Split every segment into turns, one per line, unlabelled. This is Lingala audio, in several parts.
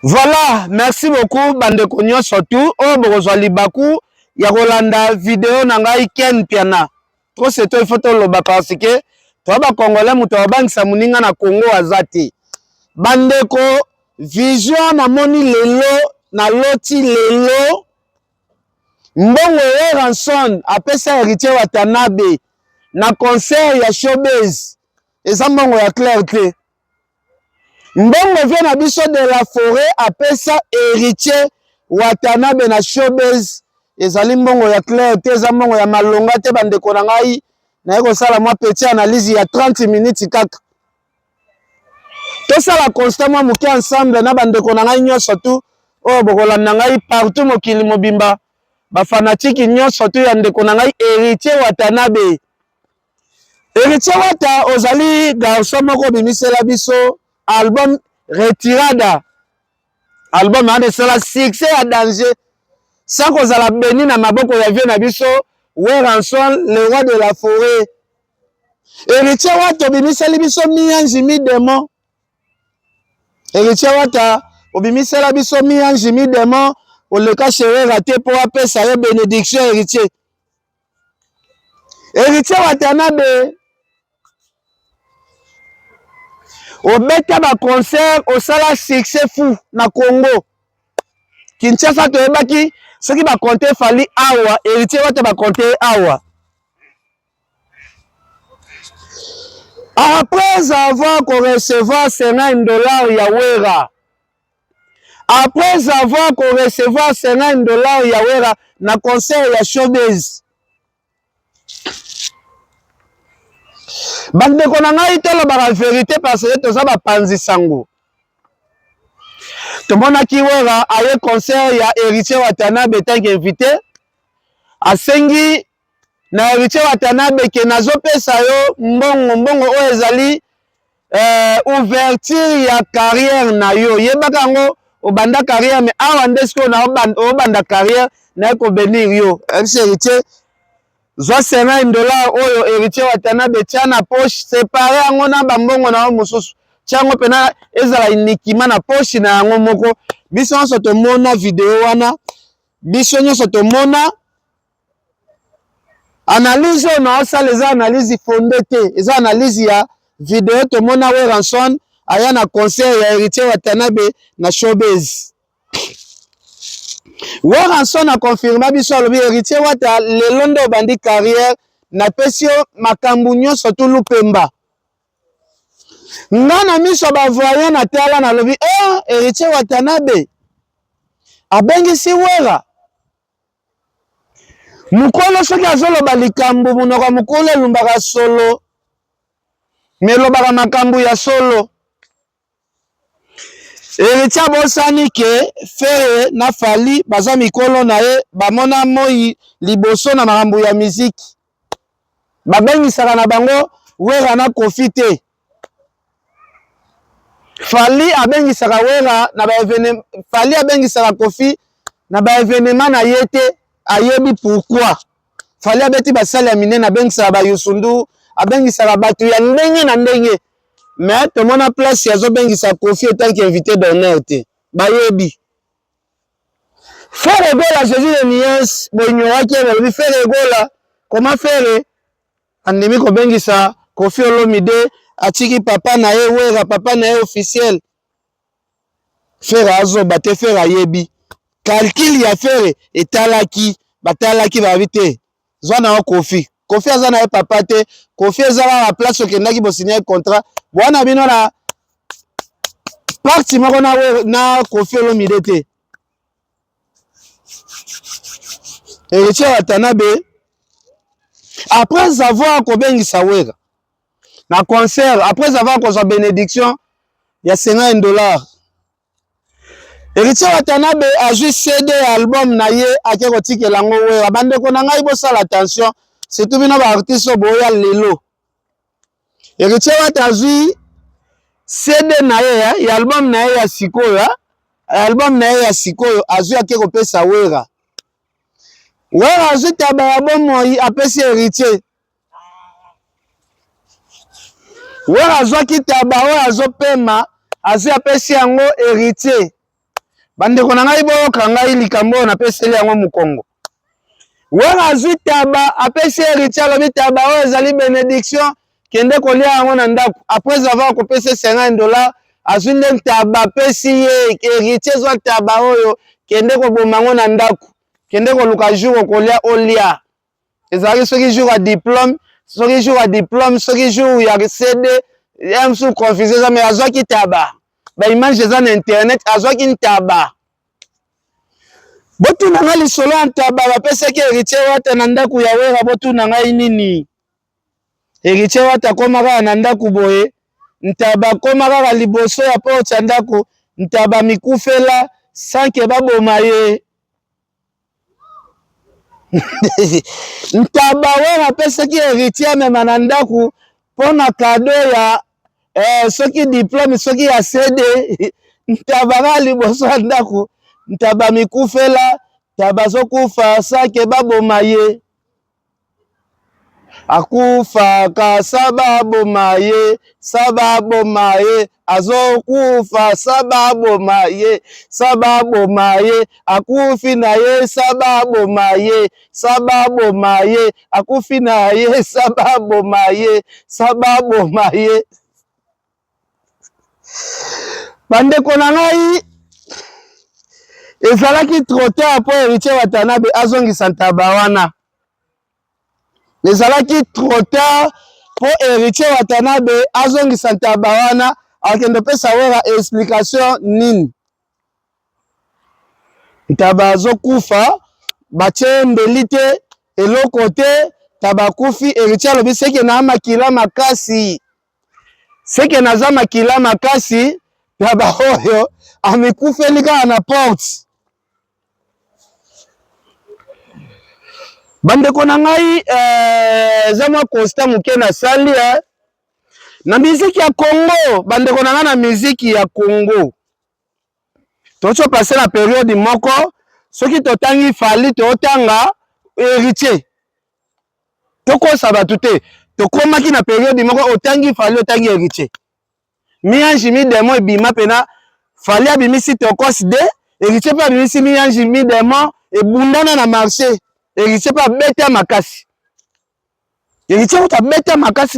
Voilà, merci beaucoup bandeko nyonso tu oyo bokozwa libaku ya kolanda video na ngai Ken Mpiana. Trop c'est trop, il faut toloba parce que toa ba congolais, moto abangisa moninga na Congo aza te. Bandeko, vision namoni lelo, naloti lelo mbongo Werrason apesa Heritier Watanabe na concert ya Showbuzz eza mbongo ya clair te. Mbongo vie na biso de la foret apesa Heritier Watanabe na Showbuzz ezali mbongo ya clair te, eza mbongo ya malonga te. Bandeko na ngai, naye kosala mwa petit analyse ya 30 minutes kaka, tosala constat mwa moke ensemble na bandeko na ngai nyonso tu oyo bokolanda ngai partout mokili mobimba, bafanatiki nyonso tu ya ndeko na ngai Heritier Watanabe. Heritier Wata, ozali garçon moko obimisela biso album Retirada. Album wana esala succès ya danger sans kozala beni na maboko ya vieux na biso Werrason, le roi de la forêt. Heritier Wata obimiseli biso mi-ange mi-démon. Heritier Wata obimisela biso mi-ange mi-démon, oleka chez Werra te mpo apesa yo bénédiction. Héritier, Héritier Watanabe, obeta ba concert, osala succès fou na Congo Kinshasa. Toyebaki soki bakonte Fally awa, Héritier Wata bakonte awa. Après avoir korecevoir 50 $ ya Wera, après avoir korecevoir 50 $ ya Wera na concert ya Showbuzz, bandeko na ngai, tolobaka vérité parce que toza bapanzi sango. Tomonaki Wera aye concert ya Héritier Watanabe tant qu'invité, asengi na Héritier Watanabe ke nazopesa yo mbongo, mbongo oyo ezali ouverture ya carrière na yo. Yebaka yango, obanda carrière, mais awa nde sikoyo na obanda carrière, naye kobénir yo. MC Héritier, zwa 50 $ oyo. Héritier Watanabe, tia na poche, séparé yango na bambongo na yo mosusu, tia yango mpena ezala uniquement na poche na yango moko. Biso nyonso tomona video wana, biso nyonso tomona analyse oyo naosala. Eza analyse fondée te, eza analyse ya video tomona Werrason aya na concert ya Héritier Watanabe na Showbuzz. Werrason aconfirma biso, alobi: "Héritier Wata, lelo nde obandi carrière, napesi yo makambo nyonso tu lupemba." Nga na miso ya bavoyant natala, nalobi: "Eh, Héritier Watanabe abengisi Wera." Mokolo soki azoloba likambo, monoko ya mokolo elumbaka solo, me elobaka makambo ya solo. Héritier abosani ke Ferre na Fally baza mikolo na ye, bamona moi liboso na makambo ya miziki. Babengisaka na bango Wera na Kofi te. Fally abengisaka Wera na ba, Fally abengisaka Kofi na baévénement na ye te. Ayebi pourquoi. Fally abeti basali ya minene, abengisaka bayusundu, abengisaka bato ya ndenge na ndenge, mais tomona place azobengisa Kofi en tant qu'invité d'honneur te. Bayebi Ferre Gola, Jésus de nuance, boignoraki ye. Balobi Ferre Gola, comment Ferre andimi kobengisa Kofi Olomide, atiki papa na ye Wera, papa na ye officiel? Ferre azoba te, Ferre ayebi calcul ya Ferre. Etalaki, batalaki, babi te, zwa na yo Kofi. Kofi aza na ye papa te. Kofi eza kaka place okendaki bosigne contrat bwana bino na parti moko na Kofi Olomide te. Héritier Watanabe, après avoir kobengisa Wera na concert, après avoir kozwa bénédiction ya 50 $, Héritier Watanabe azwi CD ya album na ye, ake kotikela yango Wera. Bandeko na ngai, bosala attention, surtout bino baartiste oyo boya lelo. Héritier Wata azwi CD na ye ya album na ye ya sikoyo, album na ye ya sikoyo, azwi, ake kopesa Wera. Wera azwi taba ya bomoi, apesi Héritier. Wera azwaki taba oyo azopema, azwi, apesi yango Héritier. Bandeko na ngai, boyoka ngai likambo oyo napeseli yango mokongo. Wera azwi taba apesi Heritier, alobi taba oyo ezali benediction, kende kolia yango na ndako. Après avoir kopesa 50 dollars, azwi nde ntaba apesi ye Heritier: zwa taba oyo, kende koboma yango na ndako, kende koluka jour okolia olia. Ezalaki soki jour ya diplôme, soki jour ya diplôme, soki jour ya CD ya mosusu, confusion eza. Mais azwaki taba, baimage eza na internet. Azwaki ntaba. Botuna ngai lisolo ya ntaba bapesaki Héritier Wata na ndako ya Wera. Botuna ngai nini? Héritier Wata akóma kaka na ndako boye, ntaba akóma kaka liboso ya porte ya ndako, ntaba mikufela sans que baboma ye. Ntaba Wera apesaki Héritier amema na ndako mpo na cadeau ya soki diplôme, soki ya CD. Ntaba kaka liboso ya ndako, ntaba mikufela, ntaba azokufa sans que baboma ye. Akufaka sans baboma ye, sans baboma ye, azokufa sans baboma ye, sans baboma ye, akufi na ye sans baboma ye, sans baboma ye, akufi na ye sans baboma ye, sans baboma ye. Bandeko na ngai, ezalaki trop tard mpo Héritier Watanabe azongisa ntaba wana. Ezalaki trop tard mpo Héritier Watanabe azongisa ntaba wana. Akende opesa Wera explication nini? Ntaba azokufa, batie mbeli te, eloko te, ntaba akufi. Héritier alobi seke na makila makasi, seke naza makila makasi, ntaba oyo amikufeli kaka na porte. Bandeko na ngai, eza mwa constat moke nasali na miziki ya Congo. Bandeko na ngai, na miziki ya Congo tozopasser na période moko, soki totangi Fally, totanga Héritier. Tokosa bato te, tokomaki na période moko, otangi Fally, otangi Héritier. Mi-ange mi-démon ebima mpena. Fally abimisi Tokooos 2, Héritier mpe abimisi Mi-ange mi-démon, ebundana na marché. Héritier mpe abeta makasi. Héritier kuta abeta makasi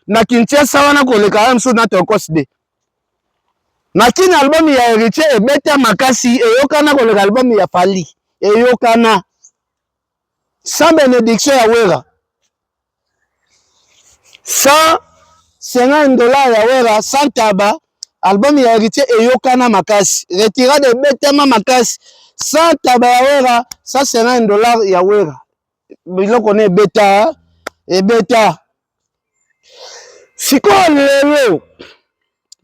na Kinshasa wana koleka ya mosusu na Tokooos 2. Na Kini, album ya Héritier ebeta makasi, eyokana koleka album ya Fally, eyokana sans bénédiction ya Wera, sans 50 $ ya Wera, sans taba. Album ya Héritier eyokana makasi, Retirade ebetama makasi sans taba ya Wera, sans 50 $ ya Wera. Biloko na ebeta, ebeta. Sikoyo lelo,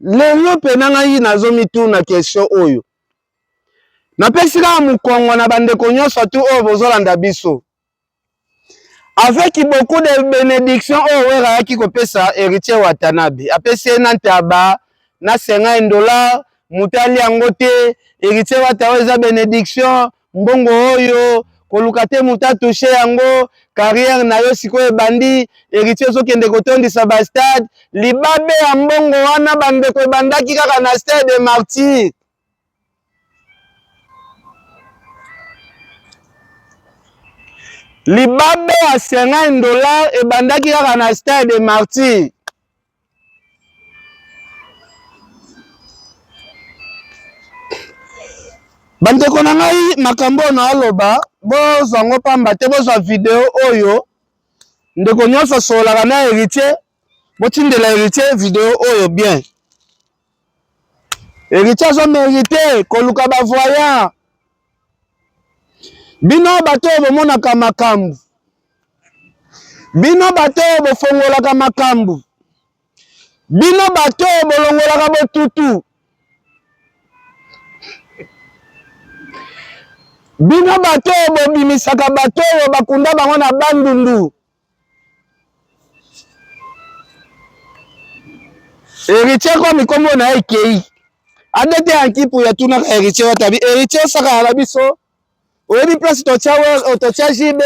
lelo mpena ngai nazomituna question oyo napesi kaka mokongo na bandeko nyonso tu oyo bozolanda biso. Avec beaucoup de bénédiction oyo Wera ayaki kopesa Héritier Watanabe, apesi ye na ntaba na 50 $, moto ali yango te. Héritier Wata, oyo eza bénédiction, mbongo oyo koluka te moto atoucher yango. Carrière na yo sikoyo ebandi. Héritier, ozokende kotondisa bastade. Libabe ya mbongo wana, bandeko, ebandaki kaka na Stade de Martyr. Libabe ya 50 $ ebandaki kaka na Stade de Martyr. Bandeko na ngai, makambo oyo naoloba, bozwa yango pamba te. Bozwa video oyo, ndeko nyonso asololaka na Héritier, botindela Héritier video oyo bien. Héritier azomériter koluka bavoyant. Bino bato oyo bomonaka makambo, bino bato oyo bofongolaka makambo, bino bato oyo bolongolaka botutu, bino bato oyo bobimisaka bato oyo bakunda bango na Bandundu. Héritier, komi nkombo na ye ekei adete ya nkipu ya tunaka Héritier Watabi. Héritier, osakaka na biso, oyebi place totya, totya JB,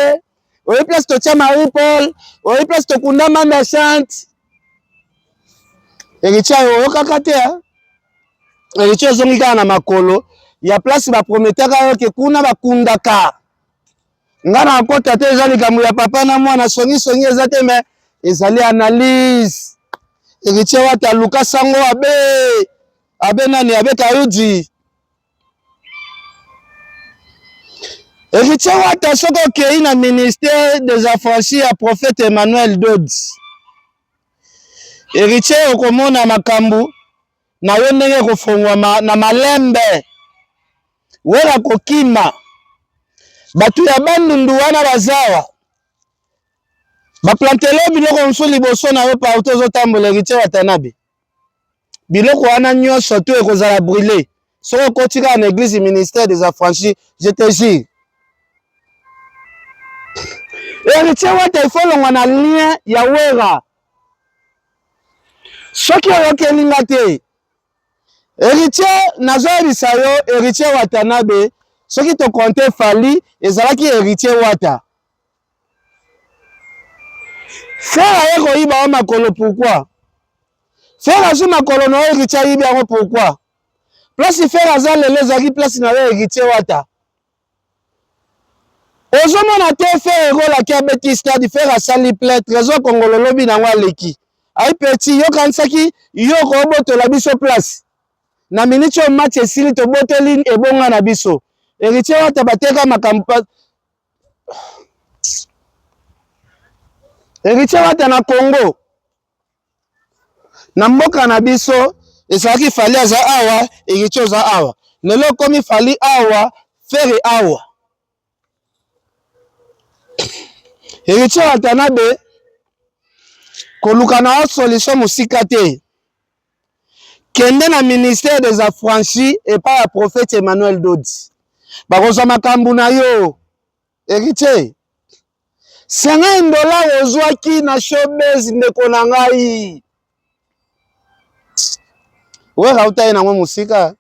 oyebi place totya Marie Paul, oyebi place tokunda Manda Chante. Héritier, oyokaka te? Héritier, ozongi kaka na makolo. ya place baprometaka yo ke kuna bakundaka. Nga na kota te, eza likambo ya papa na mwana, songi songi eza te, mais ezali analyse. Héritier Wata luka sango abe abe nani abe Kayudi. Héritier Wata soki okei na ministère des affranchis ya prophète Emmanuel Dodi, Héritier okomona makambo na yo ndenge ekofongwama na malembe. Wera kokima bato ya Bandundu wana bazawa baplantele biloko mosusu liboso na yo partout ozotambola. Héritier Watanabe, biloko wana nyonso to ekozala brûlé soki okoti kaka na église ministère des affranchis, je te jure. Héritier Wata, il faut longwa na lien ya Wera. Soki oyokeli nga te, Héritier, nazoyebisa yo, Héritier Watanabe, soki tokonte Fally, ezalaki Héritier Wata. Ferre aye koyiba yo makolo pourquoi? Ferre azwi makolo na yo, Héritier ayibi yango pourquoi? Place Ferre aza lelo ezalaki place na yo, Héritier Wata. Ozomona te Ferre ekolaki abeti stade, Ferre asali plein, Trésor Kongolo lobi nango aleki. Ayi petit, yo kanisaki yo kobotola biso place. Na minute oyo match esili, tobotoli ebonga na biso. Héritier Wata, bateka makambo. Héritier Wata, na Congo, na mboka na biso, ezalaki Fally aza awa, Héritier oza awa. Lelo okomi Fally awa, Ferre awa. Héritier Watanabe, koluka na yo solution mosika te. Kende na ministère des affranchis epai ya prophète Emmanuel Dodi, bakozwa makambo na yo. Héritier, 50 $ ozwaki na showbase, ndeko na ngai, Wera uta ye nango mosika.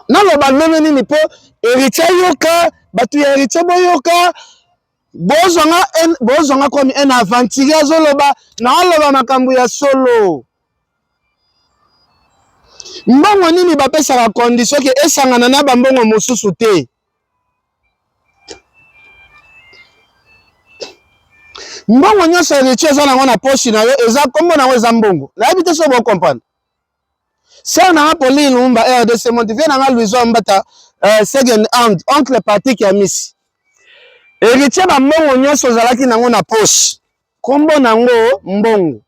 Naloba ndenge nini mpo Héritier yoka? Bato ya Héritier, boyoka, bozwanga, bozwanga comme un aventurier azoloba. Naoloba makambo ya solo. Mbongo nini bapesaka condition ke esangana na bambongo mosusu te? Mbongo nyonso Héritier eza nango na poche na yo, eza nkombo nango, eza mbongo. Nayebi te so bocomprendre. Sœur nanga Pauline Lumumba, RDC Monte, vie nanga Louison Mbata, second hand, oncle Patrick ya Misi. Héritier, bambongo nyonso ozalaki nango na poche, nkombo nango mbongo.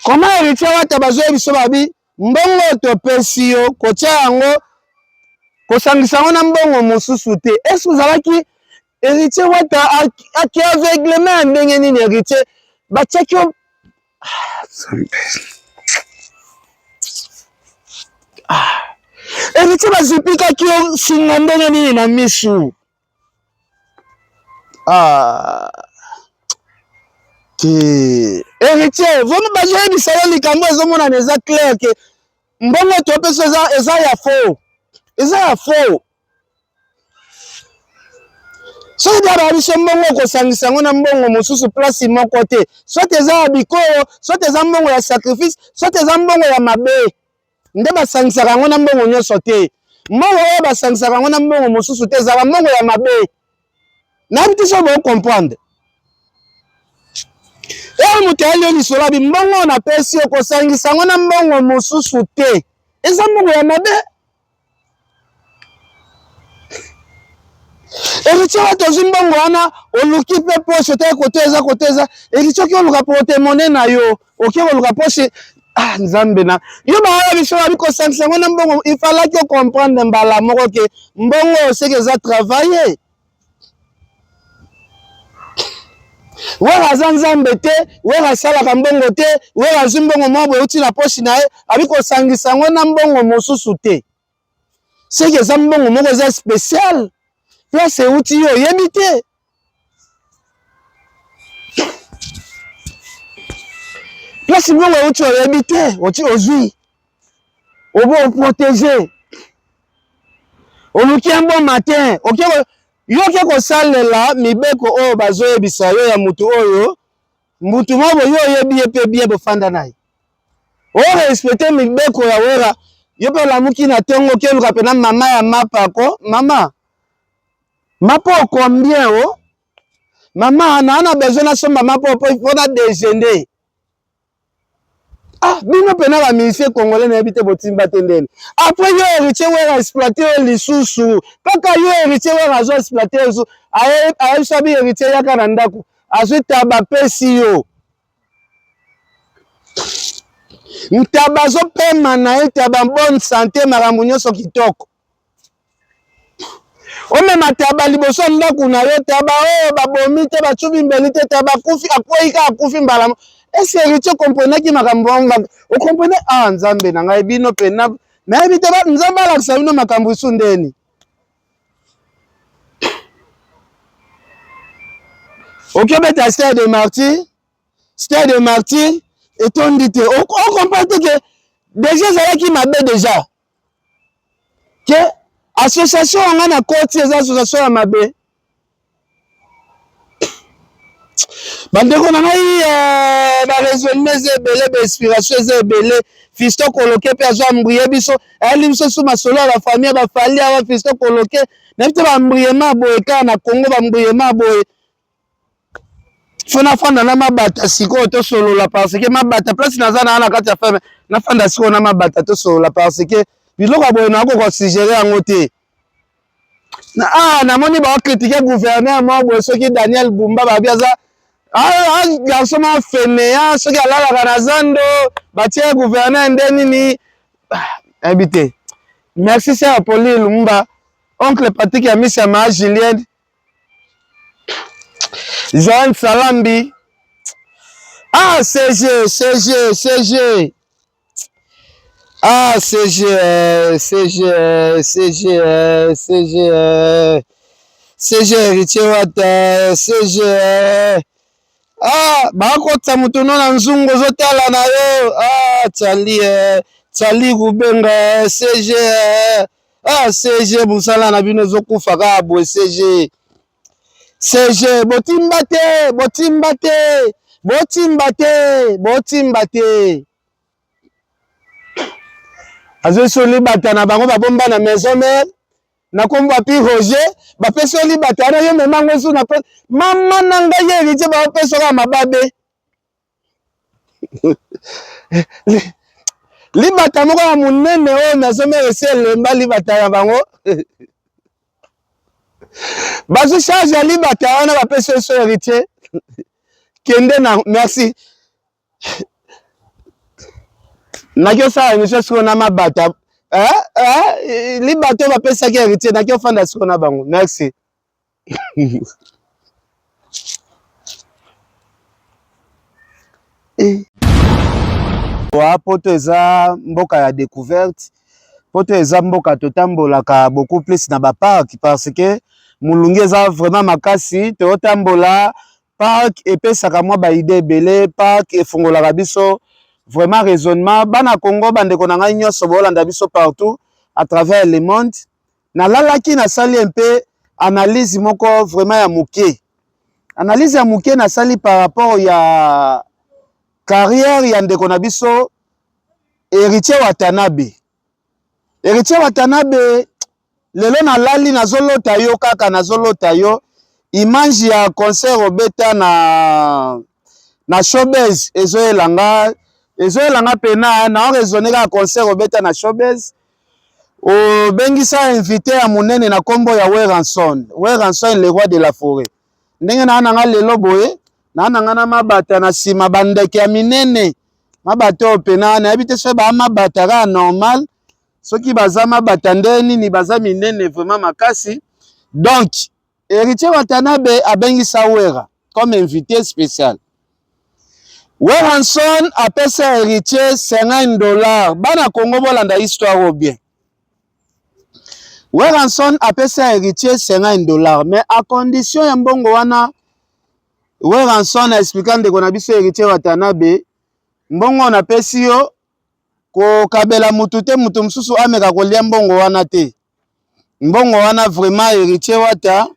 Koma Héritier Wata, bazoyebi biso babi mbongo topesi yo, kotia yango, kosangisa yango na mbongo mosusu te. Est-ce ozalaki, Héritier Wata, aki aveuglement ya ndenge nini? Héritier, batiaki yo. Ah, Héritier, bazipikaki yo singa ndenge nini na misu? Ah. Te, Héritier, vraiment bazoyebisa yo likambo ezomonana, eza clair ke mbongo topesa eza ya faux, eza ya faux. Soki baba biso mbongo, okosangisa yango na mbongo mosusu place moko te. Soit eza ya bikoro, soit eza mbongo ya sacrifice, soit eza mbongo ya mabe nde basangisaka yango na mbongo nyonso te. Mbongo oyo basangisaka yango na mbongo mosusu te ezalaka mbongo ya mabe. Nayebi te soki bocomprendre. Oyo moto ayali yo lisolo abi mbongo oyo napesi yo, kosangisa yango na mbongo mosusu te, eza mbongo ya mabe. Héritier wa, tozwi mbongo wana, oluki mpe poche te, kote eza, kote eza. Héritier, oki oluka porte-monnaie na yo, oki koluka poche. Ah, Nzambe na yo, baoya biso babi kosangisa yango na mbongo. Ifalaki ocomprendre mbala moko ke mbongo oyo seke eza travail. Wera aza Nzambe te, Wera asalaka mbongo te. Wera azwi mbongo moko boye euti na poche na ye, abi kosangisa yango na mbongo mosusu te, seke eza mbongo moko eza spécial. Place euti, yo oyebi te. Place mbongo euti, oyebi te. Oti ozwi, obo oprotege, oluki un bon matin, oke yo oke kosalela mibeko oyo bazoyebisa yo ya mutu oyo. Mutu moko yo oyebi ye mpe bien, bofanda na ye. Orespecte mibeko ya Wera, yo mpe olamuki na ntongo okeluka mpena mama ya mapa ko mama mapa o combien o mama naa na besoin nasomba mapa mpo mpo na dejeuner. Ah, bino mpena ba musicien congolais nayebi te botimba te ndeni. Après yo Héritier Wera exploite yo lisusu kaka yo Héritier Wera azo exploite yo lisusu, ayebisa bi Héritier yaka na ndako, azwi taba apesi yo ntaba azopema na ye taba bonne sante makambo nyonso kitoko omema taba liboso ya ndako na yo taba oyo oh, babomi te bacubi mbeli te taba akufi akwei kaka akufi mbala ese héritier okomprenaki makambo yango okomprene ah nzambe na ngai bino pena nayebi te nzambe alakisa bino makambo isu ndeni okobeta stade de martyr stade de martyr etondi te okomprendre te ke deja ezalaki mabe deja ke association yanga na koti eza association ya mabe bandeko na ngai eh, baraisonnement eza ebele bainspiration eza ebele fiston koloke mpe azwa ambrie biso ayali biso su masolo ya bafamille ya bafali awa fiston koloke nayebi te baambriema ya boye kaka na congo baambriema ya boye fo nafanda na mabata sikoyo tosolola parce que mabata place naza naa na kati ya ferme nafanda sikoyo na mabata tosolola parce que biloko ya boye nakoka suggere yango te na ah namoni ba critiquer gouverneur moko boye soki Daniel Bumba babi aza ah, ah, garçon moko fainéant soki alalaka na zando batie gouverneur nde nini ah, nayebi te merci sœur Pauline Lumumba oncle Patrick ya misi ya ma Julienne Joanne Salambi ah CG CG CG Ah, CG, CG, CG, CG, CG Héritier Wata, CG. Ah, bakotisa moto no na nzungu ozotala na yo. Ah, Charlie, Charlie Kubenga, CG. Ah, CG, mosala na bino ezokufa kaka boye CG. CG, botimba te, botimba te, botimba te, botimba te. Azwi so libata na bango babomba na maison mère na kombo ya pi Roger bapesi yo libata wana yo mema yango esu na mama na ngai héritier baopesa kaka mababe libata moko ya monene oyo maison mère esi elemba libata na bango bazwi charge ya libata wana bapesi yo so héritier kende na merci naki osala émission sikoyo na mabata eh, eh, libata oyo bapesaki héritier naki ofanda sikoyo na bango merci eh. Wa poto eza mboka ya découverte poto eza mboka totambolaka beaucoup plus na bapark parce que molungi eza vraiment makasi toyotambola Parc epesaka mwa ba idee ebele, parc efungolaka biso vraiment raisonnement. Bana Congo, bandeko na ngai nyonso bolanda biso partout à travers le monde. Nalalaki nasali un peu analyse moko vraiment ya moke. Analyse ya moke nasali par rapport ya carrière ya ndeko na biso Héritier Watanabe. Héritier Watanabe lelo nalali nazolota yo kaka nazolota yo image ya concert obeta na na showbuzz ezoyela nga ezoyela nga pena na raisonner kaka concert obeta na showbuzz obengisa invité ya monene na kombo ya Werrason Werrason le roi de la forêt ndenge naa na nga lelo boye naa na nga na mabata na nsima bandeke ya minene mabata oyo pena nayebi te soki baa mabata kaka normal soki baza mabata nde nini baza minene vraiment makasi donc Héritier Watanabe abengisa Wera comme invité spécial Werrason apesa Héritier 50 dollars bana Congo bolanda histoire oyo bien Werrason apesa Héritier 50 dollars mais à condition ya mbongo wana Werrason a explika ndeko na biso Héritier Watanabe mbongo napesi yo kokabela mutu te mutu mosusu ameka kolia mbongo wana te mbongo wana vraiment Héritier Wata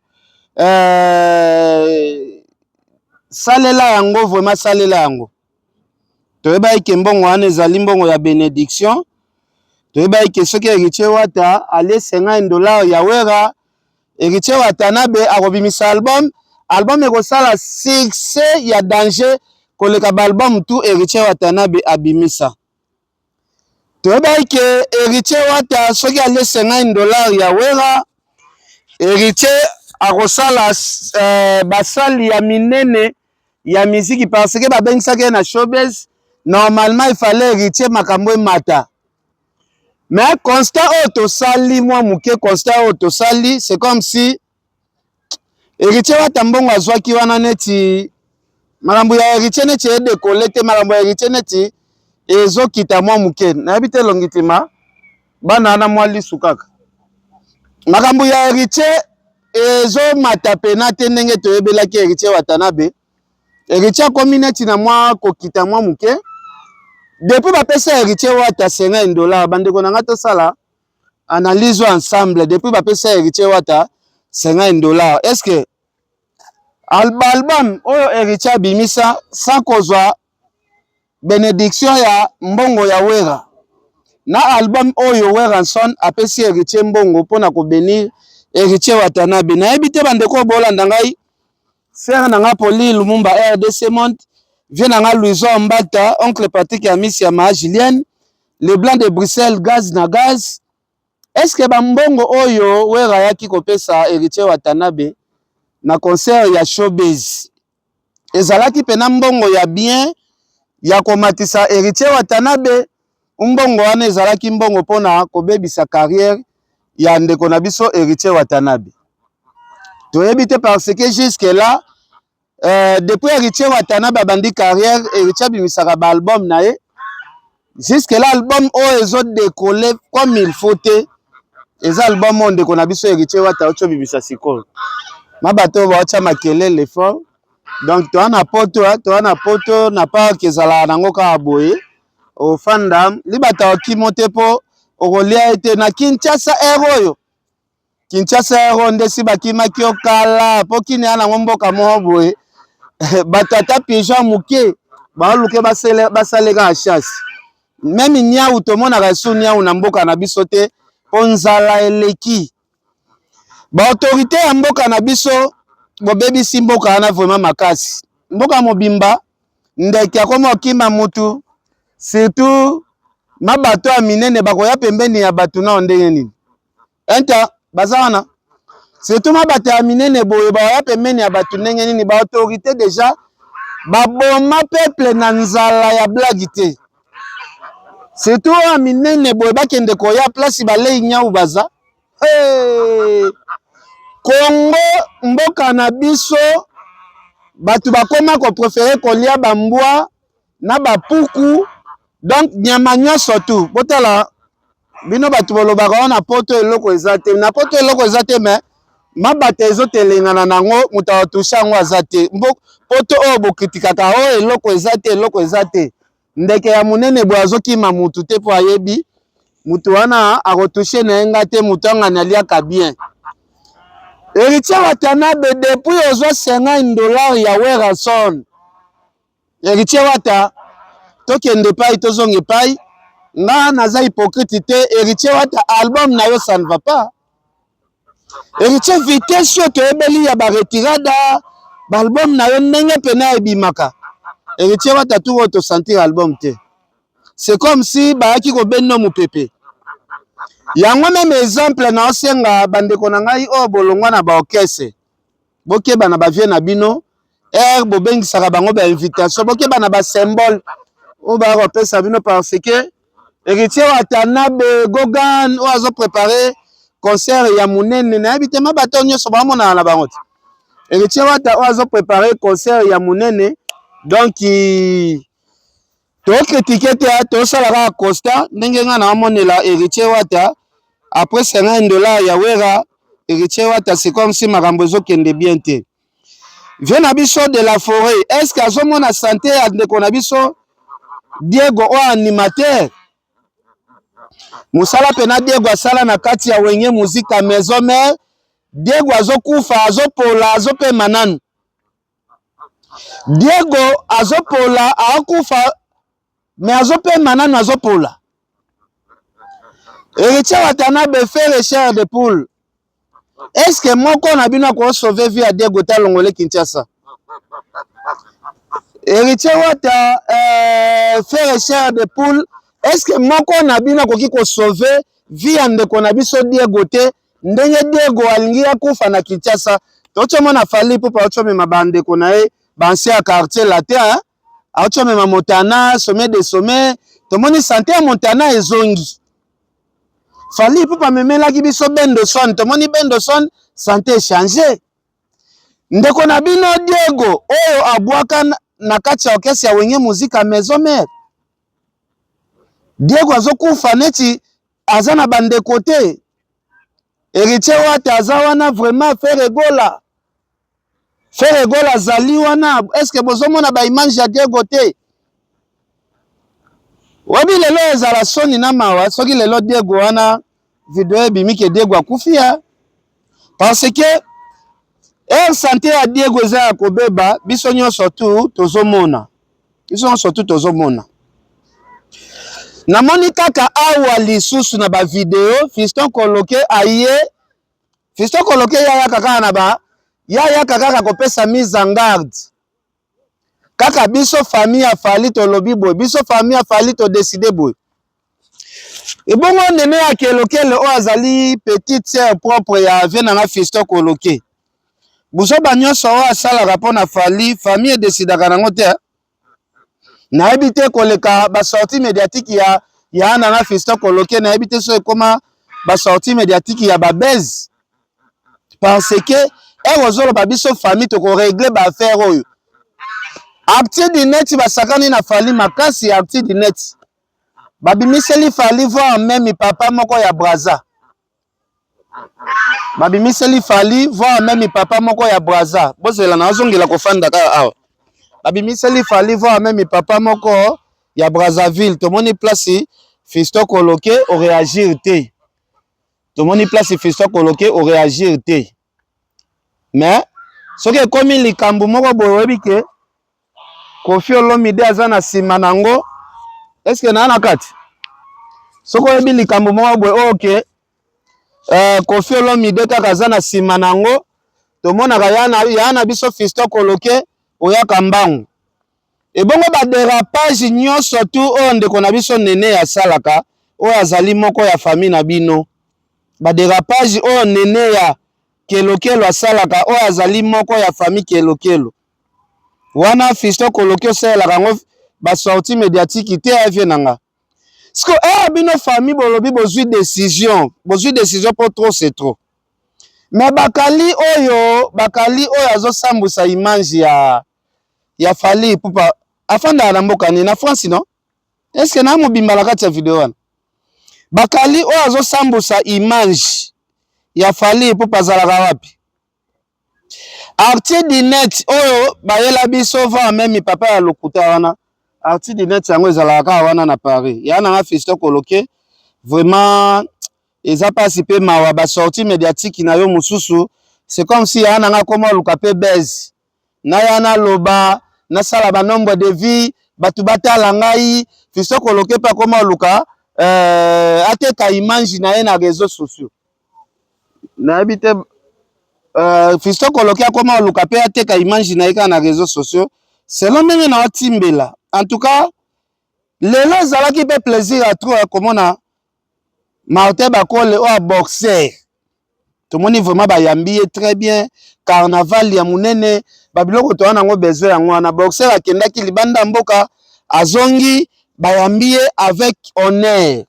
euh, salela yango vraiment salela yango. Toyebaki ke mbongo wana ezali mbongo ya benediction. Toyebaki ke soki Heritier Wata alie 50 dollars ya Werra, Heritier Watanabe akobimisa album, album ekosala succès ya danger koleka ba album tout Heritier Watanabe abimisa. Toyebaki ke Heritier Wata soki alie 50 dollars ya Werra, Heritier akosala basali ya minene ya miziki parce que babengisaki ye na showbiz. Normalement il fallait Heritier makambo emata. Mais constat oyo tosali mwa moke, constat oyo tosali c'est comme si Héritier Wata mbongo azwaki wana neti makambo ya Héritier neti edekole te, makambo ya Héritier neti ezokita mwa moke. Nayebi te elongi tima bana wana mwa lisu kaka. Makambo ya Héritier ezomata pena te ndenge toyebelaki Héritier Watanabe. Héritier akomi neti na mwa kokita mwa moke. Depuis bapesa Héritier Wata 50 dollars, bandeko na nga tosala analyse ensemble. Depuis bapesa Héritier Wata 50 dollars, est-ce que album oyo Héritier abimisa sans kozwa benediction ya mbongo ya Werra, na album oyo Werrason apesi Héritier mbongo mpona kobenir Héritier Watanabe, nayebi te bandeko bolanda ngai. Frère na nga Poli Lumumba RDC Monde, vieux na nga Louison Mbata, oncle Patrick Amisi ya Ma Julienne, le blanc de Bruxelles, gaz na gaz. Est-ce que ba mbongo oyo Werra ayaki kopesa Héritier Watanabe na concert ya Showbiz ezalaki pena mbongo ya bien ya komatisa Héritier Watanabe? Mbongo wana ezalaki mbongo mpona kobebisa carrière ya ndeko na biso Héritier Watanabe. Toyebi te parce que jusque là depuis Héritier Watanabe abandi carrière, Héritier abimisaka ba album na ye. Jusque là album oyo ezo décoller comme il faut te, eza album oyo ndeko na biso Héritier Wata oyo obimisa sikoyo. Ma bato baotya makelele fort. Donc toa na poto, toa na poto na park ezalaka nango kaka boye. Ofanda libata okimo te mpo okolia ete na Kinshasa air oyo. Kinshasa air nde si bakimaki yo kala mpo kini ya nango mboka moko boye. Bato ata pigeon moke baoluke basaleka chasse. Meme niau tomonaka su niau na mboka na biso te mpo nzala eleki. Ba autorité ya mboka na biso bobebisi mboka wana vraiment makasi. Mboka mobimba ndeke akoma okima mutu, surtout mabato ya minene bakoya pembeni ya bato nao ndenge nini? Enta baza wana surtout mabato ya minene boye bakoya pembeni ya bato ndenge nini? Ba autorité déjà baboma peuple na nzala ya blague te. Surtout oyo minene boye bakende koya place balei nyau baza. Hey! Congo mboka na biso bato bakoma koprefere kolia bambwa na bapuku, donc nyama nyonso tu. Botala bino bato bolobaka wana na poto eloko eza te, na poto eloko eza te, mais mabata ezotelengana nango, moto akotushe yango aza te. Poto oyo bokritikaka oyo eloko eza te, eloko eza te. Ndeke ya monene boye azokima mutu te mpo ayebi mutu wana akotushe na ye nga te, mutu angani aliaka bien. Héritier Watanabe depuis ozwa 50 dollars ya Werrason, Héritier Wata tokende epai tozonga epai, nga naza hypocrite te. Héritier Wata album na yo ça ne va pas. Héritier vitesse oyo toyebeli ya ba retirada ba album na yo ndenge pena ebimaka, Héritier Wata tour oyo tosentir album te. C'est comme si bayaki kobenda mopepe. Yango meme exemple na osenga bandeko na ngai oyo bolongwa na ba orchestre, bokeba na ba vie na bino air bobengisaka bango ba invitation, bokeba na ba symbole oyo baya kopesa bino parce que Héritier Watanabe Gogan oyo azo préparer concert ya monene, nayebi te ma bato nyonso bamonana na bango te. Héritier Wata oyo azo préparer concert ya monene, donc tokritike te, tosala kaka constat ndenge nga naomonela Héritier Wata après 50 dollars ya Werra. Héritier Wata c'est comme si makambo ezokende bien te. Vieux na biso de la forêt, est-ce que azomona santé ya ndeko na biso Diego oyo animateur? Mosala pena Diego asala na kati ya Wenge Musica Maison Mère, Diego azokufa, azopola, azopema nanu. Diego azopola, akokufa. Mais azopema nanu, azopola. Héritier Watanabe Ferre chair de poule. Est-ce que moko na bino ako sauver vie ya Diego Talongole Kinshasa? Héritier Wata Ferre chair de poule. Est-ce que moko na bino akoki ko sauver vie ya ndeko na biso Diego te ndenge Diego alingi akufa na Kinshasa? Tochomona Fally Ipupa ochomema ba ndeko na ye ba ancien ya quartier latin hein? Aochomema Montana sommet de sommet, tomoni santé ya Montana ezongi. Fally Ipupa amemelaki biso Bendoson, tomoni Bendoson santé echange. Ndeko na bino Diego oyo abwaka na kati ya orchestre ya Wenge Musica Maison Mère, Diego azokufa neti aza na bandeko te. Héritier Wata aza wana vraiment Ferre Gola, Ferre Gola azali wana. Est-ce que bozomona ba image ya Diego te? Wabi lelo ezala soni na mawa soki lelo Diego wana video ebimi ke Diego akufi ya parce que air santé ya Diego eza ya kobeba, biso nyonso tu tozomona, biso nyonso tu tozomona. Namoni kaka awa lisusu na ba video Fiston Koloke aye. Fiston Koloke yaya kaka na ba yaya kaka kopesa mise en garde. Kaka biso famille ya Fally tolobi boye, biso famille ya Fally to décider boye. Ebongo nene ya kelokele oyo azali petite sœur propre ya vie nanga Fiston Koloke. Buzoba nyonso oyo asalaka mpo na Fally, famille edesidaka nango te. Nayebi te koleka ba sortie médiatique ya ya nanga Fiston Koloke, nayebi te so ekoma ba sortie médiatique ya ba buzz. Parce que ere ozoloba biso famille toko régler ba affaire oyo. Actu du net basakani na Fally makasi, actu du net babimiseli Fally voir même papa moko ya Brazza. Babimiseli Fally voir même papa moko ya Brazza. Bozela na azongela kofanda kaka awa. Babimiseli Fally voir même papa moko ya Brazzaville. Tomoni place Fiston Koloke o réagir te. Tomoni place Fiston Koloke o réagir te. Mais soki ekomi likambo moko boye oyebi ke Koffi Olomide aza na nsima nango, est-ce que na na kati? Soki oyebi likambo moko boye oyo ke Koffi Olomide kaka aza na nsima nango, tomonaka ya na biso Fiston Koloke oyaka mbangu. Ebongo ba dérapage nyonso tu oyo ndeko na biso Nene asalaka, oyo azali moko ya famille na bino. Ba dérapage oyo Nene ya Kelokelo asalaka, oyo azali moko ya famille Kelokelo. Wana Fiston Koloke osalelaka yango ba sortie médiatique te avie na nga. Siko bino famille bolobi bozwi décision, bozwi décision po trop c'est trop. Mais bakali oyo azosambwisa image ya Fally Ipupa afandaka na mboka nini, na France non? Est-ce que na mobimba na kati ya video wana? Bakali oyo azosambwisa image ya Fally Ipupa azalaka wapi? Artie du net oyo bayela biso va même papa ya lokuta wana. Artie du net yango ezalaka kaka wana na Paris. Ya nanga Fiston Koloke vraiment eza pasi pe mawa ba sortie médiatique na yo mosusu, c'est comme si ya nanga koma luka pe buzz. Na ya na loba nasala ba nombre de vie bato batala ngai. Fiston Koloke pe akoma luka ateka image na ye na réseaux sociaux. Nayebi te Fiston Koloke akoma luka pe ateka image na ye kaka na réseaux sociaux selon ndenge na otimbela. En tout cas lelo ezalaki pe plaisir ya trop ya komona Martin Bakole oyo boxer. Tomoni vraiment bayambi ye très bien, carnaval ya munene, ba biloko to wana ngo besoin yango wana. Boxer akendaki libanda mboka, azongi bayambi ye avec honneur.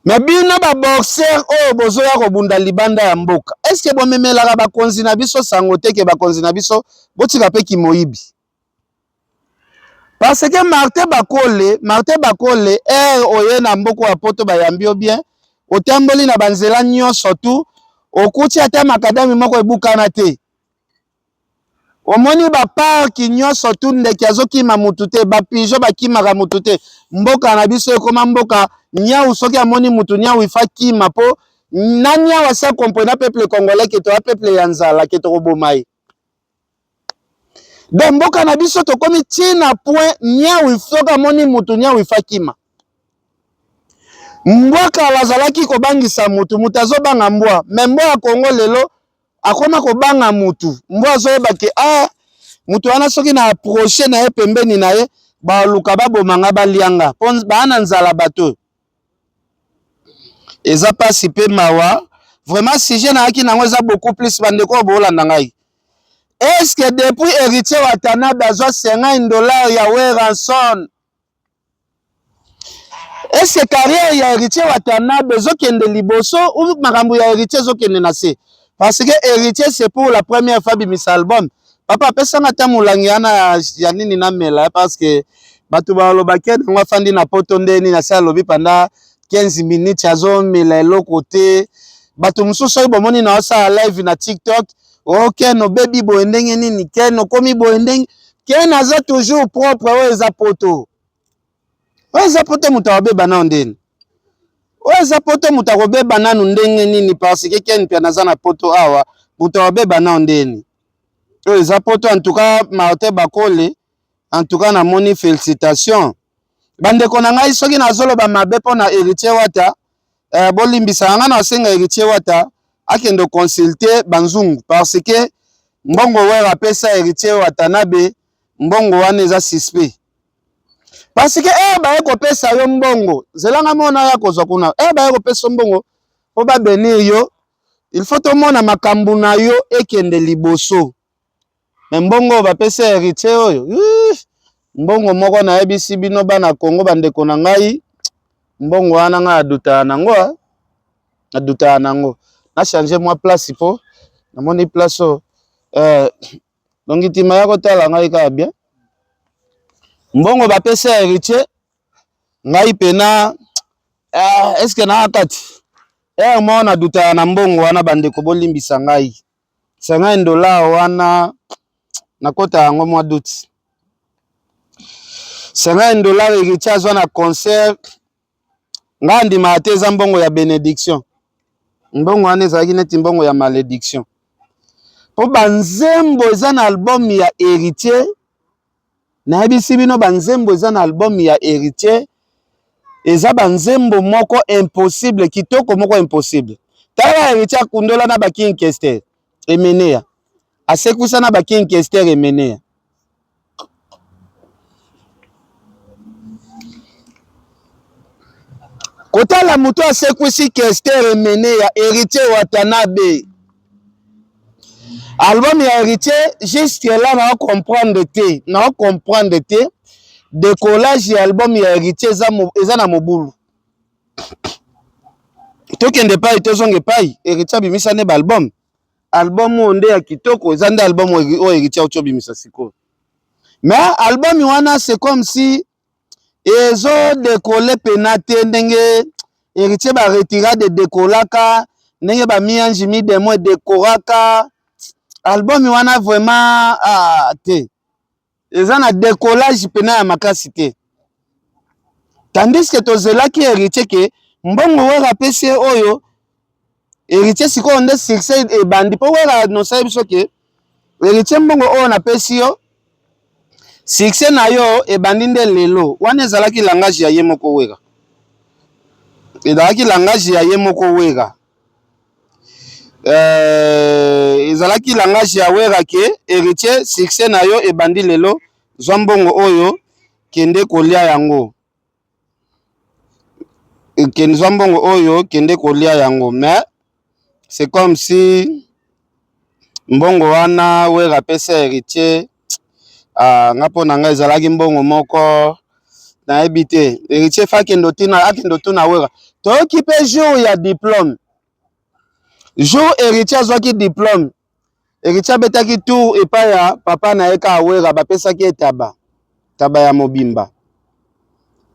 Mais bino ba boxer oyo bozoya kobunda libanda ya mboka, est-ce que bomemelaka bakonzi na biso sango te ke bakonzi na biso botika pe kimoyibi? Parce que Martin Bakole oye na mboka ya poto bayambi yo bien, otamboli na banzela nyonso tu, okuti ata makadami moko ebukana te. Omoni ba parc nyonso tu ndeke azokima mutu te, ba pigeon bakimaka mutu te. Mboka na biso ekoma mboka nyau, soki amoni mutu nyau ifa kima po na nyau asa comprendre peuple congolais ke toa peuple ya nzala ke tokoboma ye. Donc mboka na biso tokomi ti na point niawu soki amoni mutu niawu ifa kima. Mbwa kala azalaki kobangisa mutu, mutu azobanga mbwa, mais mbwa ya Congo lelo akoma kobanga mutu. Mbwa azoyeba ke ah mutu wana soki na approche na ye pembeni na ye baluka baboma nga balia nga po baa na nzala bato oyo. Eza pasi pe mawa vraiment sujet nayaki nango eza beaucoup plus bandeko oyo boolanda ngai. Est ce que depuis Heritier Watanabe azwa 50 dollars ya Werrason, est ce que carrière ya Héritier Watanabe ezokende liboso ou makambo ya Héritier ezokende na se? Parce que Héritier, c'est pour la première fois bimisa album. Papa, apesanga ata molangi wana ya nini namela, parce que bato balobaki yango afandi na poto nde nini asi alobi pendant 15 minutes azomela eloko te. Bato mosusu soki bomoni na osala live na TikTok, o Ken obebi boye ndenge nini? Ken okomi boye ndenge? Ken aza toujours propre. Oyo eza poto, oyo eza poto, moto akobeba nano ndeni? Oyo eza poto, moto akobeba nanu ndenge nini? Parce que Ken mpe naza na poto awa, moto akobeba nano ndeni? Oyo eza poto. En tout cas Martin Bakole, en tout cas namoni, félicitation bandeko na ngai. Soki nazoloba mabe mpo na Héritier Wata, bolimbisa nga. Na osenga Héritier Wata akende consulter banzungu, parce que mbongo Wera apesa Héritier Watanabe, mbongo wana eza suspect, parce que baye kopesa yo mbongo, zelanga mona ya kozwa kuna, baye kopesa mbongo mpo babénir yo, il faut tomona makambo na yo ekende liboso. Mais mbongo oyo bapesi Héritier oyo, mbongo moko nayebisi bino bana Kongo, bandeko na ngai, mbongo wana ngai adutaka nango, adutaka nango. Nachange mwa place mpo namoni place oyo donc ntima ya kotala ngai kaka bien. Mbongo bapesi Héritier, ngai pena est ce que naa kati ere moko nadutaka na mbongo wana? Bandeko, bolimbisa ngai, 50 dollar wana nakota yango mwa doute. 50 dollar Héritier azwa na concert, ngai andimaka te eza mbongo ya bénédiction. Mbongo wana ezalaki neti mbongo ya malédiction, mpo banzembo eza na album ya Héritier, nayebisi bino, banzembo eza na album ya Héritier eza banzembo moko impossible, kitoko moko impossible. Tala, Héritier akundola na baking Kester Emeneya, asekwisa na baking Kester Emeneya. Kotala moto asekwisi Kester Emeneya, Héritier Watanabe. Album ya Héritier, jusque là na comprendre te, na comprendre te décollage ya album ya Héritier. Eza na mobulu. Tokende epai, tozonga epai. Héritier abimisa nde baalbum. Album oyo nde ya kitoko eza nde album oyo Héritier auti obimisa sikoyo. Mais album wana, c'est comme si ezodécoller pena te ndenge Héritier baretirade edekolaka, ndenge bamiange midemo edekoraka. Album wana vraiment, ah, te, eza na décollage pena ya makasi te, tandis que tozelaki Héritier ke mbongo Wera apesi ye oyo, Héritier sikoyo nde succès ebandi, mpo Wera anosali biso ke Héritier, mbongo oyo napesi yo, succès na yo ebandi nde lelo. Wana ezalaki langage ya ye moko Wera, ezalaki langage ya ye moko Wera, ezalaki langage ya Wera ke Héritier, succès na yo ebandi lelo, zwa mbongo oyo, kende kolia yango, zwa mbongo oyo, kende kolia yango. Mais c'est comme si mbongo wana Wera apesa Héritier, nga mpo na ngai ezalaki mbongo moko nayebi te. Héritier fa akende otina, akende otuna Wera. Toyoki mpe jour ya diplôme, jour Héritier azwaki diplôme, Héritier abetaki tour epai ya papa na ye kaka Wera, bapesaki ye taba, taba ya mobimba,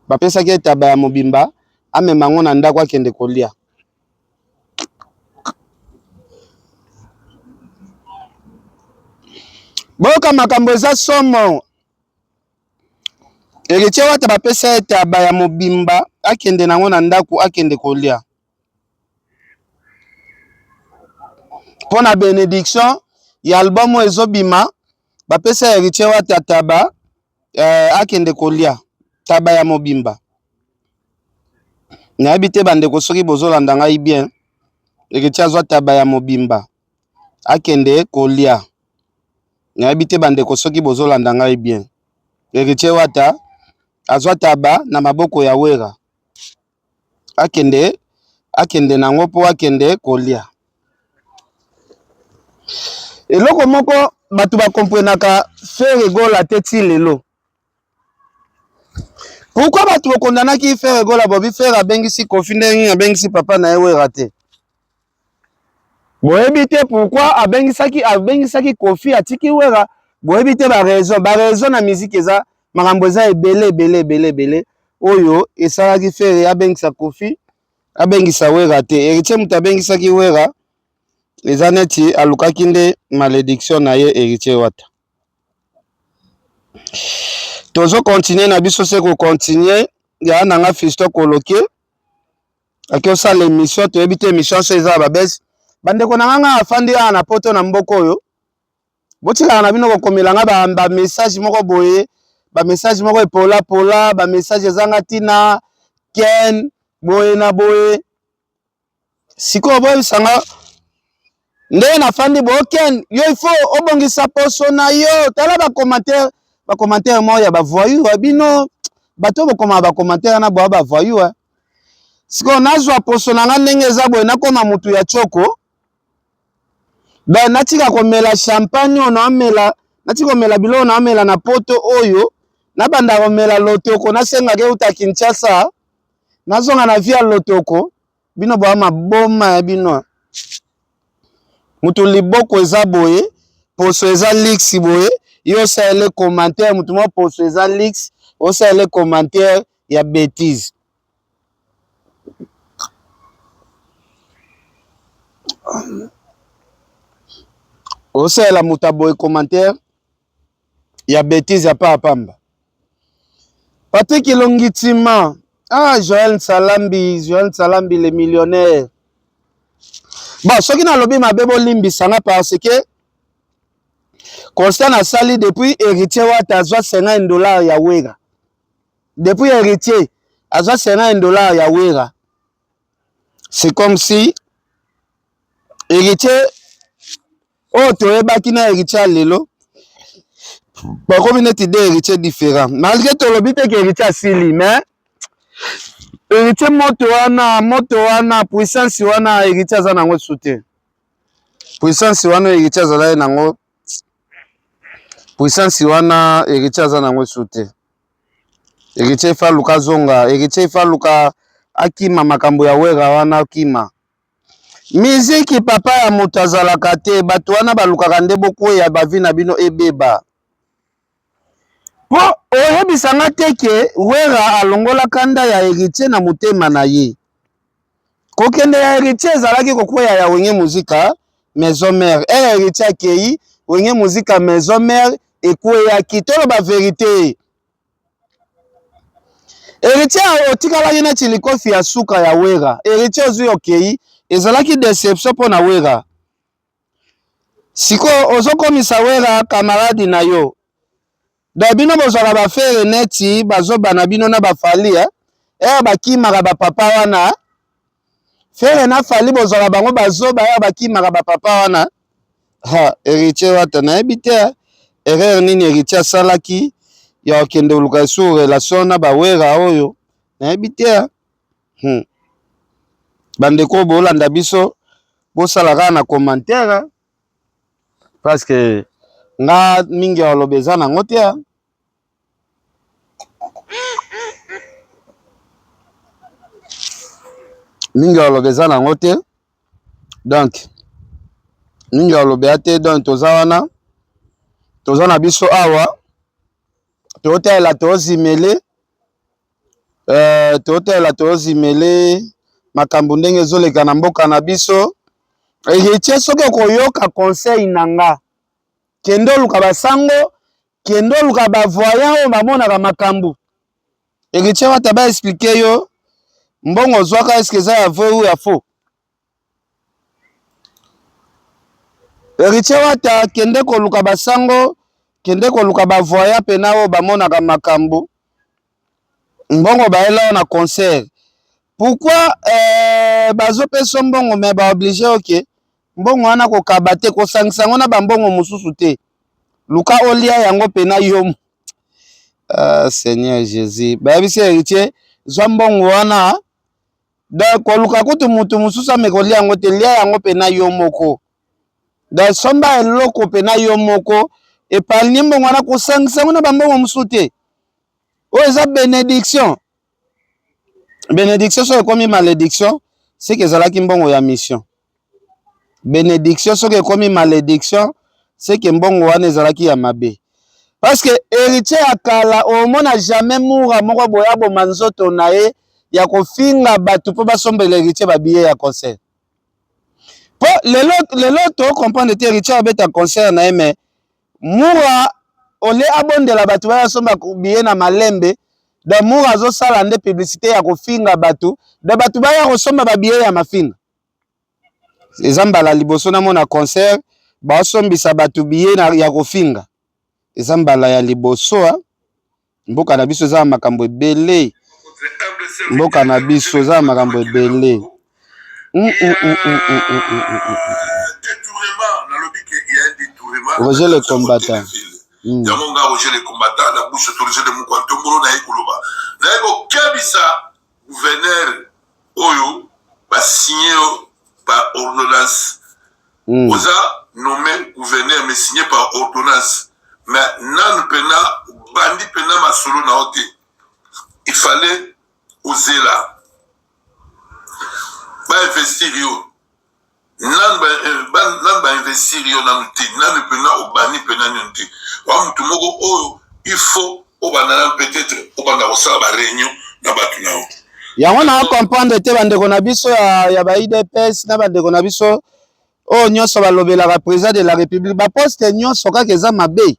bapesaki ye taba ya mobimba, amema yango na ndako, akende kolia. Boyoka makambo eza somo. Héritier Wata bapesa ye taba ya mobimba, akende nango na ndako, akende kolia mpo na bénédiction ya album oyo ezobima. Bapesa Heritier Wata taba eh, akende kolia taba ya mobimba. Nayebi te bandeko soki bozolanda ngai bien. Heritier azwa taba ya mobimba akende kolia. Nayebi te bandeko soki bozolanda ngai bien. Heritier Wata azwa taba na maboko ya Wera akende akende nango mpo akende kolia. Eloko moko bato bakomprenaka Ferre Gola te ti lelo. Pourquoi bato bokondanaki Ferre Gola bobi Ferre abengisi Koffi ndenge nini abengisi papa na ye Wera te? Boyebi te pourquoi abengisaki abengisaki Koffi atiki Wera, boyebi te ba raison, ba raison na musique eza makambo eza ebele ebele ebele ebele oyo esalaki Ferre abengisa Koffi abengisa Wera te. Heritier moto abengisaki Wera eza neti alukaki nde malediction na ye Heritier Wata. Tozo continuer na biso se ko continuer ya na nga Fiston Koloke ake osala emission toyebi te emission so eza ya babese bandeko na nga nga afandi awa na poto na mboka oyo botikaka na bino kokomela nga ba, ba message moko boye ba message moko epola pola ba message ezanga ntina ken boye na boye sikoyo boyebisa nga ndenge nafandi boye ken yo il faut obongisa poso na yo tala ba commentaire ba commentaire moko ya ba voyou ya bino bato oyo bokomaka ba commentaire wana boya ba voyou eh. Sikoyo nazwa poso na nga ndenge eza boye nakoma mutu ya tshoko donc natika komela champagne oyo naomela natika komela biloko naomela na poto oyo nabanda komela lotoko nasengaka euta Kinshasa nazonga na vie ya lotoko bino boa maboma ya bino mutu liboko eza boye poso eza lix boye yo osalele commentaire mutu moko poso eza lix osalele commentaire ya betise osalela moto ya boye commentaire ya betise ya paa pamba. Patrick Ilongitima, ah Joël Nsalambi, Joël Nsalambi le millionnaire. Bon, soki nalobi mabe bolimbisa nga parce que constat nasali depuis Héritier Wata azwa 50 dollars ya Wera. Depuis Héritier azwa 50 dollars ya Wera. C'est comme si Héritier oyo toyebaki na Héritier ya lelo bakomi neti deux Héritier différent. Malgré tolobi te ke Héritier asili mais Héritier moto wana moto wana puissance wana Héritier aza nango su te. Puissance wana Héritier azalaki nango puissance wana Héritier aza nango su te. Héritier ifa aluka azonga, Héritier ifa aluka akima makambo ya Wera wana akima. Miziki papa ya moto azalaka te, bato wana balukaka nde bokweya ba vie na bino ebeba. Po oyebisa nga te ke Werra alongola kanda ya Heritier na motema na ye. Kokende ya Heritier ezalaki kokweya ya Wenge Musica Maison Mère. Heure Heritier akeyi, Wenge Musica Maison Mère ekweyaki. Toloba verite. Heritier otikalaki neti likofi ya suka ya Werra. Heritier ozui okeyi, ezalaki deception mpo na Werra. Sikoyo ozokomisa Werra camarade na yo. Donc bino bozwaka ba Ferre neti bazoba na bino na ba Fally eh? Heure bakimaka ba papa wana Ferre na Fally bozwaka bango bazoba heure bakimaka ba papa wana ha Heritier Wata nayebi te eh? Erreur nini Heritier asalaki ya kokende koluka lisusu relation na ba Werra oyo nayebi te eh? Bandeko bolanda biso bosala kaka na commentaire eh? Parce que nga mingi ya koloba eza nango te eh? Mingi ya koloba eza nango te donc mingi ya koloba ya te donc toza wana toza na biso awa totalela tozimele totalela tozimele makambo ndenge ezoleka na mboka na biso. Heritier soki okoyoka conseil na nga kende oluka basango kende oluka ba voyant oyo bamonaka makambo. Heritier Wata ba expliquer yo mbongo ozwaka est-ce que eza ya vrai ou ya faux? Heritier Wata kende koluka basango, Kende koluka ba voyant pena oyo bamonaka makambo. Mbongo bayela yo na concert. Pourquoi euh, bazopesa mbongo mais ba oblige oke mbongo wana kokaba te, kosangisa yango na bambongo mosusu te. Luka olia yango pena yo. Ah, Seigneur Jésus. Bayebisi héritier, zwa mbongo wana. Donc koluka kutu mutu mosusu ameka kolia yango te, lia yango pena yo moko. Donc somba eloko pena yo moko, epargne mbongo wana, kosangisa yango na bambongo mosusu te. Oyo eza benediction. Benediction soki ekomi malediction, c'est que ezalaki mbongo ya mission. Benediction soki ekomi malediction, c'est que mbongo wana ezalaki ya mabe. Parce que héritier ya kala omona jamais mura moko boye aboma nzoto na ye ya kofinga bato mpo basombela héritier ba billet ya concert. Po lelo lelo to comprendre te héritier abeta concert na ye mais Mura olie abondela bato baya somba billet na malembe, donc Mura azosala nde publicité ya kofinga bato, donc bato baya kosomba ba billet ya mafinga. Eza mbala liboso namona concert baosombisa bato billet ya kofinga, eza mbala ya liboso. Ah. Mboka na biso eza na makambo ebele, mboka na biso eza na makambo ebele. Roger le combattant.
Yango nga Roger le combattant na bouche autorisée de Mukwa Ntombolo naye koloba, naye kokebisa gouverneur oyo basigne yo par ordonnance. Oza nommé gouverneur mais signé par ordonnance, mais nanu pena bandi pena masolo na yo te, il fallait ozela ba investir yo nanu nanu ba investir yo nanu te, nanu pena obandi pena nanu te. Wa mutu moko oyo il faut obanda nanu, peut-être obanda kosala ba réunion na bato na yo.
Yango na comprendre te bandeko na biso ya ba UDPS na bandeko na biso oyo nyonso balobelaka président de la République, ba poste nyonso kaka eza mabe.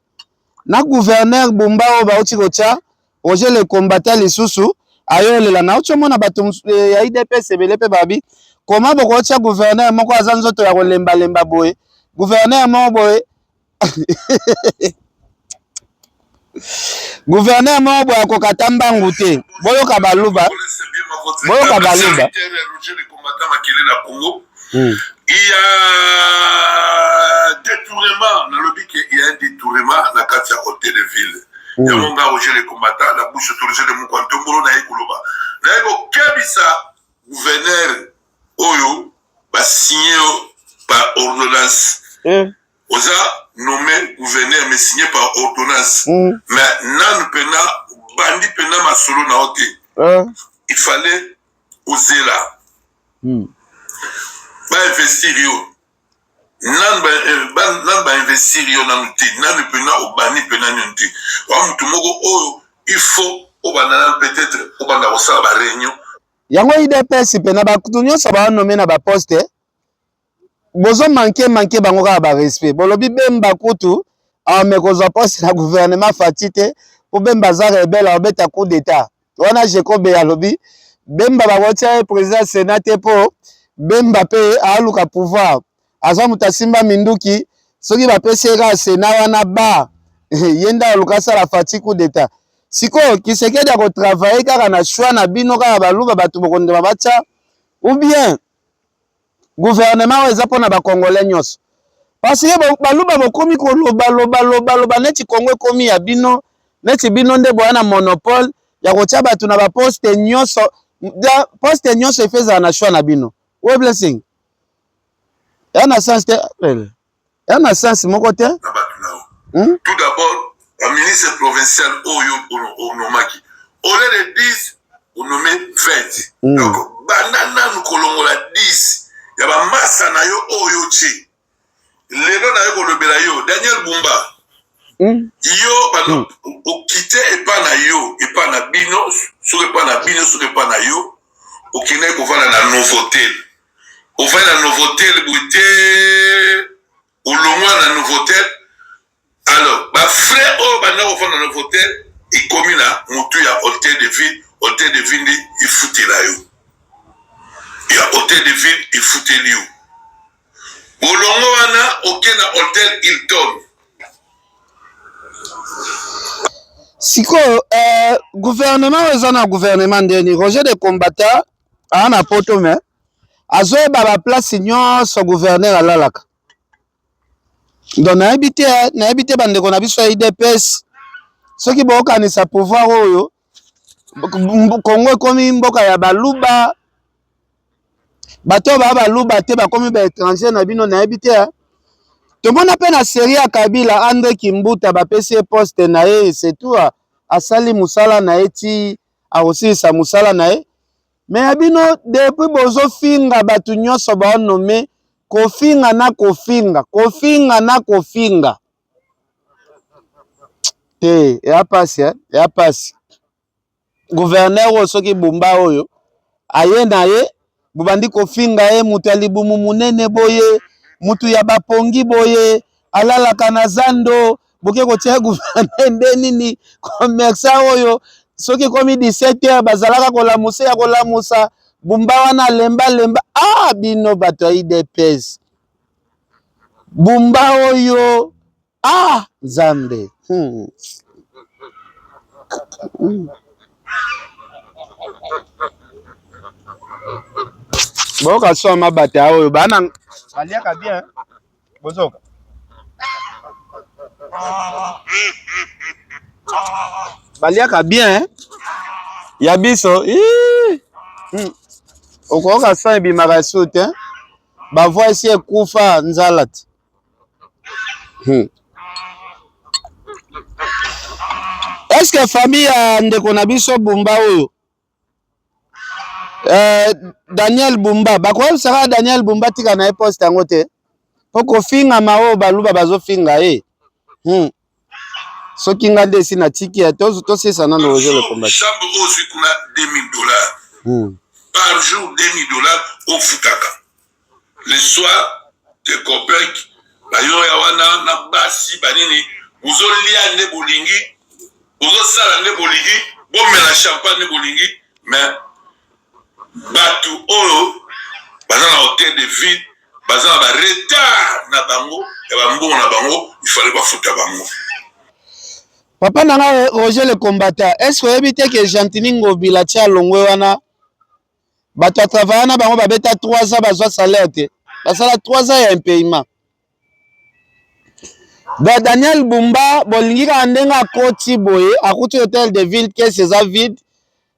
Na gouverneur Bumba oyo bauti kotia Roger le combattant lisusu ayolela na uti omona bato ya UDPS ebele mpe babi koma bokotia gouverneur moko aza nzoto ya kolembalemba boye, gouverneur moko boye, gouverneur moko boye akoka ata mbangu te. Boyoka baluba, boyoka baluba.
Il y a détournement, nalobi ke il y a un détournement na kati ya hôtel de ville. Yango nga Roger le combattant na bouche autorisée de Mukwa Ntombolo naye koloba, naye kokebisa gouverneur oyo basigne yo par ordonnance. Oza nommé gouverneur mais signé par ordonnance. Mais nanu pena bandi pena masolo na yo te. Il fallait ozela ba investir yo nanu nanu ba investir yo nanu te, nanu pena obandi pena nanu te. Wa mutu moko oyo il faut obanda nanu, peut-être obanda kosala ba réunion.
Yango UDPS pena bato nyonso baonome na baposte bozo manke manke bango kaka ba respect. Bolobi Bemba kutu ame kozwa poste na gouvernement Fatshi te po Bemba aza rebelle, abeta coup d'état wana. Jacob alobi Bemba bakotia ye président Sénat te po Bemba pe aluka pouvoir, aza moto asimba minduki, soki bapesi ye kaka Sénat wana ba ye nde aluka asala Fatshi coup d'état. Sikoyo Tshisekedi akotravaille kaka na choix na bino kaka baluba bato bokondima batya, ou bien gouvernement oyo eza mpona bacongolais nyonso? Parce que baluba bokomi koloba loba loba loba neti Congo ekomi ya bino, neti bino nde boya na monopole ya kotia bato na baposte nyonso. Poste nyonso efe ezala na choix na bino. We blessing ya na sens te, ya na sens moko te.
Na bato na yo. Tout d'abord baministre provincial oyo onomaki, au lieu de 10 onome 20. Donc banda nanu kolongola 10 ya bamasa na yo oyo tie. Lelo naye kolobela yo Daniel Bumba. Yo bano okite epa na yo, epa na bino, soki epa na bino, soki epa na yo, okendaki kovanda na Novotel. Ovandi na Novotel boye te, olongwa na Novotel. Alors bafrais oyo banda kovanda na Novotel ekomi na motu ya hôtel de ville. Hôtel de ville nde efutela yo, ya hôtel de ville efuteli yo. Bolongo wana oke na hôtel Hilton.
Sikoyo eh, gouvernement oyo eza na gouvernement ndeni Roger de combattant aa na poto me azoyeba baplace nyonso gouverneur alalaka. Donc nayebi te, nayebi te bandeko na biso ya UDPS soki bokanisa pouvoir oyo Congo ekomi mboka ya baluba, bato oyo baa baluba te bakomi ba étranger na bino, nayebi te. Tomona mpe na serie ya Kabila, Andre Kimbuta bapesi ye poste na ye, c'est tout, asali mosala na ye ti akosilisa mosala na ye. Mais ya bino depuis bozofinga bato nyonso baonome kofinga na kofinga, kofinga na kofinga te, eya pasi eh? Eya pasi. Gouverneur oyo soki Bumba oyo aye na ye, bobandi kofinga ye moto ya libumu monene boye, moto ya bapongi boye, alalaka na zando, boke kotia gouverneur nde nini? Commerçant oyo soki ekomi 17 heures bazalaka kolamusa ya kolamusa Bumba wana lemba lemba. Ah, bino bato ya UDPS, Bumba oyo, ah Nzambe. Boyoka so mabata oyo bana baliaka bien, bozoka baliaka bien ya biso. Okoyoka son ebimaka su te, bavoi esi ekufa nzala te. Est-ce que famille ya ndeko na biso Bumba oyo Daniel Bumba, bakoyebisaka Daniel Bumba tika na ye poste yango te, mpo kofingama oyo baluba bazofinga ye. Soki nga nde esi natiki ya tosisa nano Roger le combattant.
Chambre oyo ozwi kuna 2000 $ par jour, 2000 $ ofutaka. Le soir tes copains bayoya wana na basi banini, bozolia nde bolingi, bozosala nde bolingi, bomela champagne nde bolingi, mais bato oyo baza na hôtel de ville baza na baretard na bango ya bambongo na bango, ifale bafuta bango.
Papa na nga Roger le combattant, est-ce que oyebi te ke Gentiny Ngobila tia longwe wana, bato ya travailla na bango babeta 3 ans bazwa salaire te, basala 3 ans ya impayement. Donc Daniel Bumba bolingi kaka ndenge akoti boye, akuti hôtel de ville, caisse eza vide.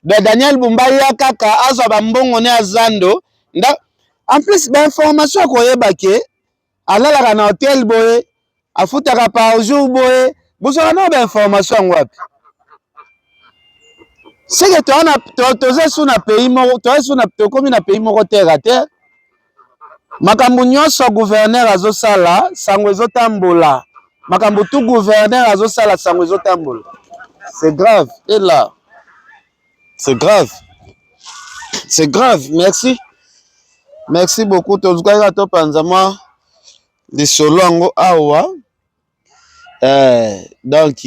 Donc Daniel Bumba ya kaka azwa bambongo ne ya zando nda. En plus bainformation akoyeba ke alalaka na hôtel boye, afutaka par jour boye, bozwaka na bainformation yango wapi? Seke toza su na pays moko, toza su na, tokomi na pays moko terre à terre. Makambo nyonso gouverneur azosala, sango ezotambola. Makambo tout gouverneur azosala, sango ezotambola. C'est grave. Et là, c'est grave, c'est grave. Merci, merci beaucoup. Tozukaka topanza mwa lisolo yango awa. Donc.